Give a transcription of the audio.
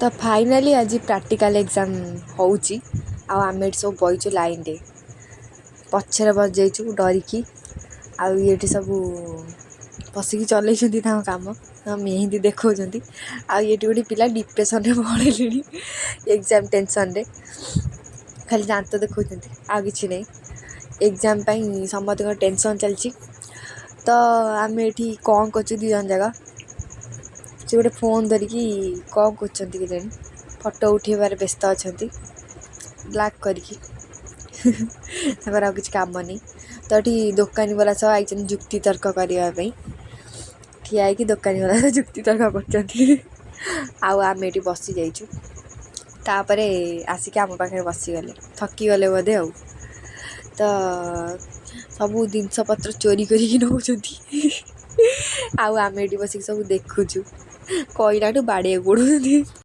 ତ ଫାଇନାଲି ଆଜି practical exam ହେଉଛି ଆଉ ଆମେ ଏଠି ସବୁ ବଇଛୁ ଲାଇନ୍ରେ, ପଛରେ ବସିଯାଇଛୁ ଡରିକି। ଆଉ ଏଇଠି ସବୁ ବସିକି ଚଲେଇଛନ୍ତି ତାଙ୍କ କାମ, ମେହେନ୍ଦି ଦେଖାଉଛନ୍ତି। ଆଉ ଏଇଠି ଗୋଟେ ପିଲା ଡିପ୍ରେସନ୍ରେ ପଳେଇଲେଣି ଏକ୍ଜାମ୍ ଟେନସନ୍ରେ, ଖାଲି ଦାନ୍ତ ଦେଖାଉଛନ୍ତି ଆଉ କିଛି ନାହିଁ। ଏକ୍ଜାମ୍ ପାଇଁ ସମସ୍ତଙ୍କର ଟେନସନ୍ ଚାଲିଛି। ତ ଆମେ ଏଠି କ'ଣ କରୁଛୁ ଦୁଇ ଜଣ ଯାକ, ସେ ଗୋଟେ ଫୋନ୍ ଧରିକି କ'ଣ କରୁଛନ୍ତି କେଜାଣି, ଫଟୋ ଉଠାଇବାରେ ବ୍ୟସ୍ତ ଅଛନ୍ତି ବ୍ଲାକ୍ କରିକି, ତାଙ୍କର ଆଉ କିଛି କାମ ନେଇ। ତ ଏଠି ଦୋକାନୀ ବାଲା ସହ ଆଇଛନ୍ତି ଯୁକ୍ତି ତର୍କ କରିବା ପାଇଁ, ଠିଆ ହେଇକି ଦୋକାନୀ ବାଲା ସହ ଯୁକ୍ତି ତର୍କ କରୁଛନ୍ତି ଆଉ ଆମେ ଏଠି ବସି ଯାଇଛୁ। ତାପରେ ଆସିକି ଆମ ପାଖରେ ବସିଗଲେ, ଥକିଗଲେ ବୋଧେ। ଆଉ ତ ସବୁ ଜିନିଷପତ୍ର ଚୋରି କରିକି ନେଉଛନ୍ତି ଆଉ ଆମେ ଏଠି ବସିକି ସବୁ ଦେଖୁଛୁ, କହିଲାଠୁ ବାଡ଼େଇବାକୁ ପଡ଼ୁଛନ୍ତି।